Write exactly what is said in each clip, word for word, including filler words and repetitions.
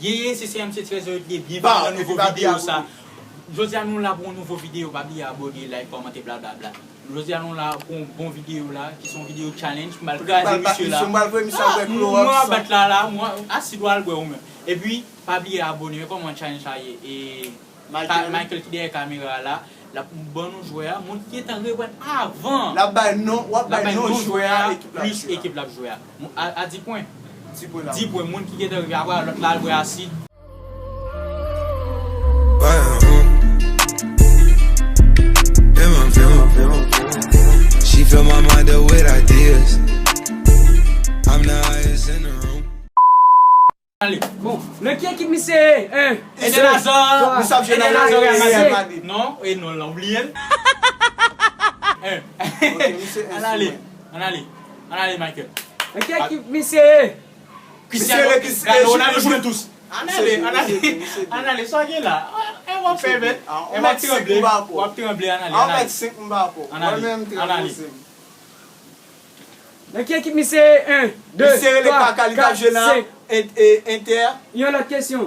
Yeye, se C M C trèz yo te byen vini nan nouvo videyo sa. Jodi a nou la pou yon nouvo videyo, pa bliye abòne, like, kòmante, blablabla. Jodi a nou la pou yon bon videyo la, ki se yon videyo challenge, m pral kraze misye la. Mwen bat la la, mwen asid w al bwè ou menm. Epi, pa bliye abòne, men kòman challenge sa ye? E, Michael ki dèyè kamera a la, l ap ban nou jwè a, moun ki gentan reponn avan. L ap bay non, w ap bay non jwè a, plis ekip l ap jwe a. A di pwen. Di pwen, moun ki gentan rive apre, lòt la al bwè asid. She fill my mind up with ideas. I'm the highest in the room. Ale. Bon, nan ki ekip misye ye? En, de, twa. Misye ap jwe nan Real Madrid. Non, e non, la, oubliye l. Ann ale, ann ale, ann ale, Michael. Nan ki ekip misye ye? Cristiano Ronaldo, Juventus. Ann ale, ann ale, ann ale, sa w gen la? E w ap fè bèt, e w ap tranble, w ap tranble, ann ale, ann ale. Ann ale, ann ale. Nan ki ekip misye ye? En, de, twa, kat, senk. Yon lòt kesyon.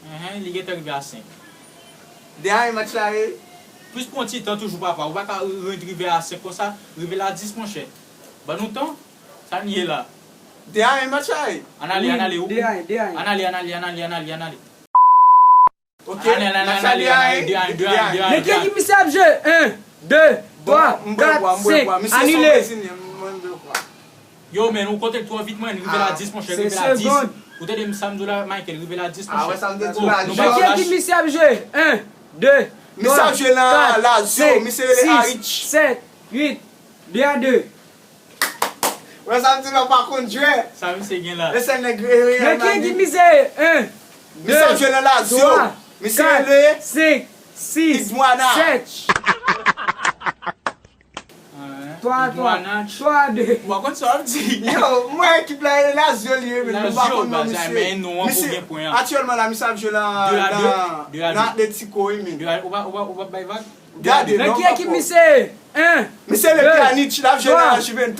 Enhen, li gentan rive a senk. Dènye match la ye. Plis pran ti tan toujou, papa. Ou pa ka ret rive a senk konsa, rive la dis, monchè. Ban nou tan. Sa n ye la? Dènye match la ye. Ann ale, ann ale. Ann ale, ann ale, ann ale, ann ale, ann ale. Ok, ann ale, ann ale, ann ale, ann ale, de a en, de a en, de a en. Men ki ekip misye ap jwe? En, de, twa, kat, senk. Anile. Yo, men, ou konte l twò vit, mwen, rive la dis, monchè, rive la dis. Ou tande m sa m di w la, Michael, rive la dis, monchè. Men ki ekip misye ap jwe? En, de, twa, kat, senk, sis, sèt, uit, de a de. Wè sa m di la, w pa konn jwè. Sa misye gen la? E se nèg Real Madrid. Men ki ekip misye ye? En, de, twa, kat, senk, sis, sèt. Twa a twa. Twa a de. Ou pa konn sa w ap di. Yo, mwen ekip la, e Lazio li ye, men nou pa konn non misye. Misye, aktyèlman la, misye ap jwe nan, nan, nan Atletico, wi, men. Ou pa, ou pa, ou pa bay vag? Gade, men ki ekip misye ye? En, de, twa, kat, senk.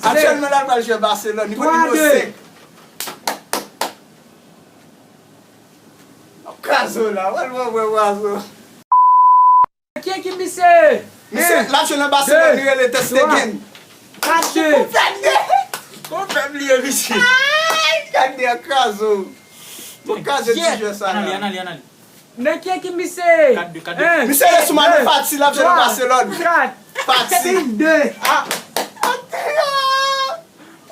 Aktyèlman la, l pral jwe Barcelone. Li pran nimewo senk. Krazo la, wè l wè wè krazo. Ki ekip misye ye? Misye, l ap jwe nan Barcelone, li rele Ter Stegen. Kat, de. Konpè m li ye, misye. Ay, gade krazo. Bon, krazo ti jwè sa la. Ann ale, ann ale, ann ale. Men ki ekip misye ye? Kat de, kat de. Misye ye sou Manu Fati, l ap jwe nan Barcelone. Kat, senk, de. Ah. Antuyo.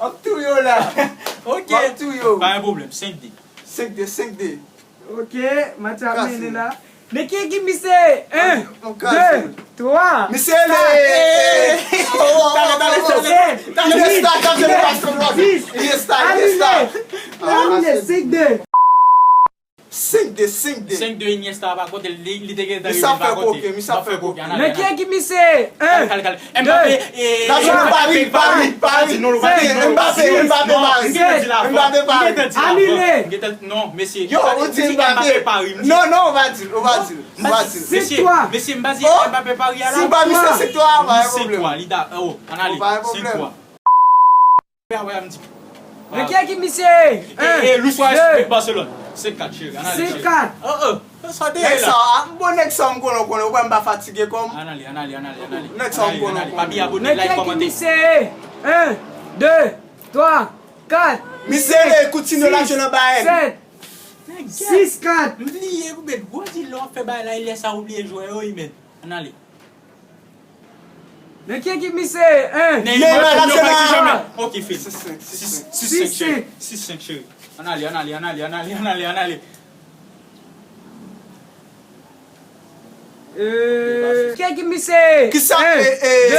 Antuyo la. Ok. Antuyo. Pa gen pwoblèm, senk de. Senk de, senk de. Ok, match ap mennen la. Men ki ekip misye ye? En, de, twa, kat, senk, uit, dèz. Anile, anile, senk de. Senk de, senk de. Senk de, Iniesta pa konte, li, li te gentan rive, li pa konte. Misye ap fè koken. Men ki ekip misye ye? En, de, twa, kat, senk, sis, sèt, uit. Anile. Non, mesye. Yo, ou di Mbappé. Non, non, ou pa di l, ou pa di l. Mesye, mesye, m pa di Mbappé Paris a la. Si w ba misye senk twa, pa gen pwoblèm. Li da, oh, ann ale, senk twa. Wè, wè, m di. Men ki ekip misye ye? E, e, Luis Suarez, Barcelone. Senk kat, cheri. Ann ale, cheri. Senk kat. Oh, oh. Sa te ye la. Nèg sa, ah, bon, nèg sa, m konnen, w konnen, ou kwè m pa fatige kò m? Ann ale, ann ale, ann ale, ann ale. Nèg sa, m konnen, w konnen. Pa bliye abòne, like, kòmante. Men ki ekip misye ye? En, de, twa, kat, senk, sis, sèt. Sis kat. M bliye pou met gwo di lè w ap fè bagay la, e lè sa ou bliye jwè yo, wi, men. Ann ale. Men ki ekip misye ye? En, de, twa, kat, senk. Ok, fini. Sis senk, sis senk, cheri. Sis senk, cheri. Ann ale, ann ale, ann ale, ann ale, ann ale, ann ale. Euh, ki ekip misye ye? Kisa? En, eh, eh, de,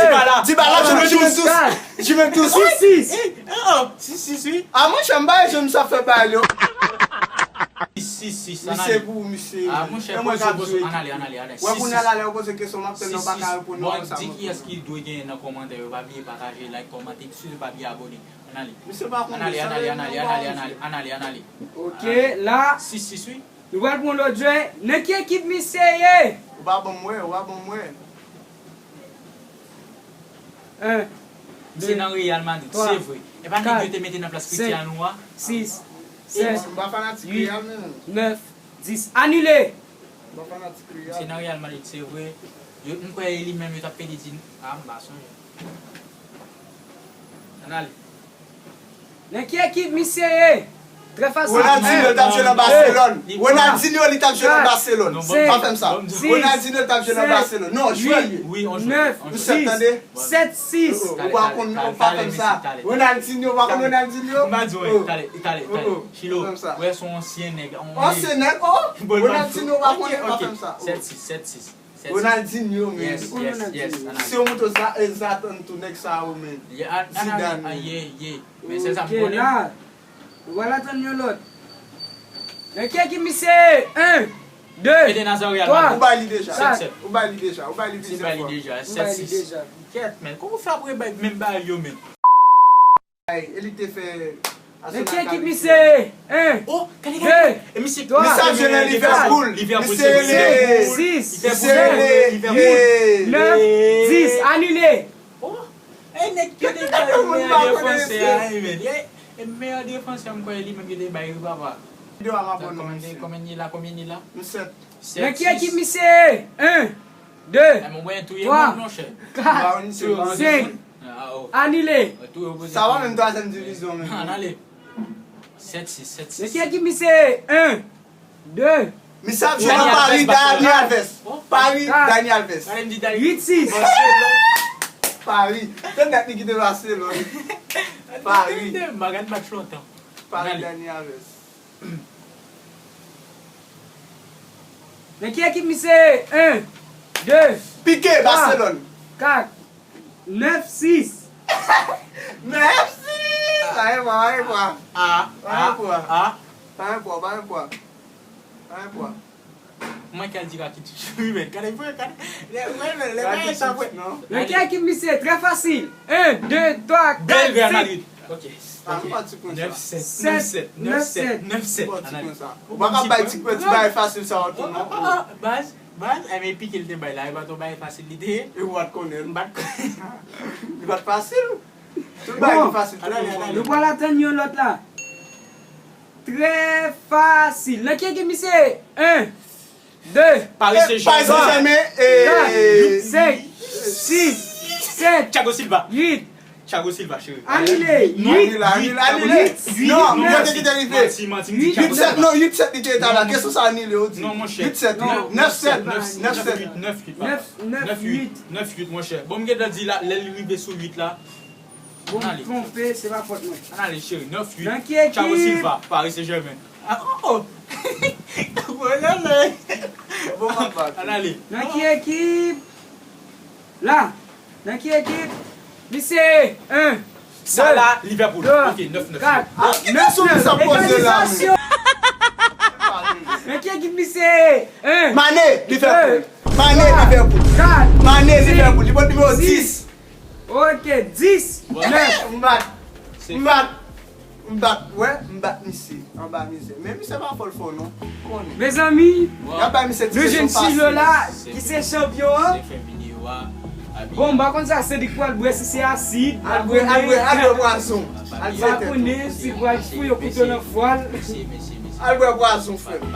Dybala, twa, Juventus, kat, Juventus. Sis, sis. Eh, oh, sis, sis, wi. Ah, monchè, m pa wè jan misye ap fè bagay yo. Sis, sis, sis, ann ale. Misye pou misye. Ah, monchè, poze, poze, ann ale, ann ale, ann ale. Wè, kounye a la, lè yo poze kesyon, m ap tann nan, w pa ka reponn yo konsa. Bon, di kiyès ki dwe genyen nan kòmantè yo. Pa bliye pataje, like, kòmante, sitou pa bliye abòne. Ann ale. Misye pa konn sa, ann ale, ann ale, ann ale, ann ale, ann ale, ann ale. Ok, la. Sis, sis, wi. Nou pral pran lòt jwè. Nan ki ekip misye ye? Ou pa ban m wè, ou pa ban m wè. En, de, twa, kat, senk, uit, sis. Sèt, uit, nèf, dis. Anile! M pa fanatik Real. Se nan Real Madrid, se vre. Yo, m kwè e li menm yo t ap pede di, a, m pa sonje. Ann ale. Nan ki ekip misye ye? Trè fasil. Ronaldinho t ap jwe nan Barcelone. Ronaldinho li t ap jwe nan Barcelone. Pa fè m sa. Ronaldinho li t ap jwe nan Barcelone. Non, jwè l ye. Wi, on jwè. Nèf, dis, sèt, sis. Ou pa konn, ou pa fè m sa. Ronaldinho, ou pa konn Ronaldinho? M pa di w, tale, tale, tale. Chilo, wè se yon ansyen nèg. Ansyen nèg, oh! Ronaldinho, ou pa konn, ou pa fè m sa. Sèt sis, sèt sis. Ronaldinho, men. Yes, yes, yes. Si yo montre sa, e sa tann tou nèg sa yo, men. Zidane, men. Ye, ye. Men se sa m konnen. Ok, la. Nou pral atann yon lòt. Nan ki ekip misye ye? En, de, twa. Eden Hazard, Real Madrid. Ou bay li deja. Sèt sèt. Ou bay li deja. Ou bay li plizyè fwa. Ou bay li deja. Sèt sis. Kèt, men. Kòman w fè ap rebay menm bagay yo, men? Ay, e li te fè Arsenal. Men ki ekip misye ye? En, de, twa. Misye ap jwe nan Liverpool. Misye rele, sis, sèt, uit, nèf, dis. Anile. Oh, e nèg ki te bay meyè defansè a, wi, men. E meyè defansè m kwè li menm ki te bay, wi, papa. Konbyen, konbyen li la, konbyen li la? Nan ki ekip misye ye? En, de, twa, kat, senk. Anile. Sa pa menm twazyèm divizyon menm. Ann ale. Sèt sis, sèt sis. Nan ki ekip misye ye? En, de, twa, kat, senk. Misye ap jwe nan Paris, Dani Alves. Paris, Dani Alves. Uit sis. Paris. Se nèt li kite Barcelone. Paris. M pa gad match lontan. Paris, Dani Alves. Nan ki ekip misye ye? En, de, twa, kat, nèf, sis. Piqué, Barcelone. Nèf sis! Nèf sis! Ba yo pwa, ba yo pwa. A, a, a. Ba yo pwa, ba yo pwa. Ba yo pwa. Mwen kal di Rakitic. Wi, men, gade, gade, gade. Lè, lè, lè, lè, Rakitic, non. Nan ki ekip misye? Trè fasil. En, de, twa, kat, senk. Bèl Real Madrid. Ok. Ah, m pa ti pwen sa. Nèf sèt, nèf sèt, nèf sèt, nèf sèt. M pa ti pwen sa. Ou pa ka bay ti pwen, ti bagay fasil sa yo tou, non. Oh, oh, oh, baz, baz, e men Piqué li te bay la, e pa t yon bagay fasil li te ye. E ou pa t konnen l. M pa t konnen. Li pa t fasil. Tout bagay ki fasil, tout moun konnen. Nou pral atann yon lòt la. Trè fasil. Nan ki ekip misye ye? En, de, Paris Saint-Germain. Paris Saint-Germain, kat, senk, sis, sèt, Thiago Silva. Uit. Thiago Silva, cheri. Anile. Anile, anile, anile. Non, mwen te kite rive. Manti, manti, m di Thiago Silva. Uit sèt, non, uit sèt li te ye talè. Kesyon sa anile, ou di. Non, monchè. Uit sèt, non. Nèf sèt, nèf sèt. Nèf uit, nèf uit, papa. Nèf uit. Nèf uit, monchè. Bon, m gentan di la, lè l rive sou uit la. Bon, m twonpe, se pa fòt mwen. Ann ale, cheri. Nèf uit. Nan ki ekip? Thiago Silva, Paris Saint-Germain. Ah, oh, oh. Bon, lè, lè. Bon, papa. Ann ale. Nan ki ekip? La. Nan ki ekip? Misye, en, Salah, Liverpool. Ok, nèf nèf. Kat, nèf nèf. Egalizasyon. Nan ki ekip misye? En, Mané, Liverpool. Mané, Liverpool. Kat, Mané, Liverpool. Li pot nimewo dis. Ok, dis, nèf. M bat. M bat. M bat. Wè, m bat misye. Anba mizè. Men misye pa fò l fò non. Konnen. Mezanmi, y ap bay misye ti kesyon fasil. Nou jwenn Chilo la, ki se chanpyon an. Bon, m pa konn sa Cedric pral bwè, si se asid. Al bwè, al bwè, al bwè pwazon. Al bwè tèt ou. M pa konnen si l pral fouye yon kouto nan fwa l. Al bwè pwazon, frè m.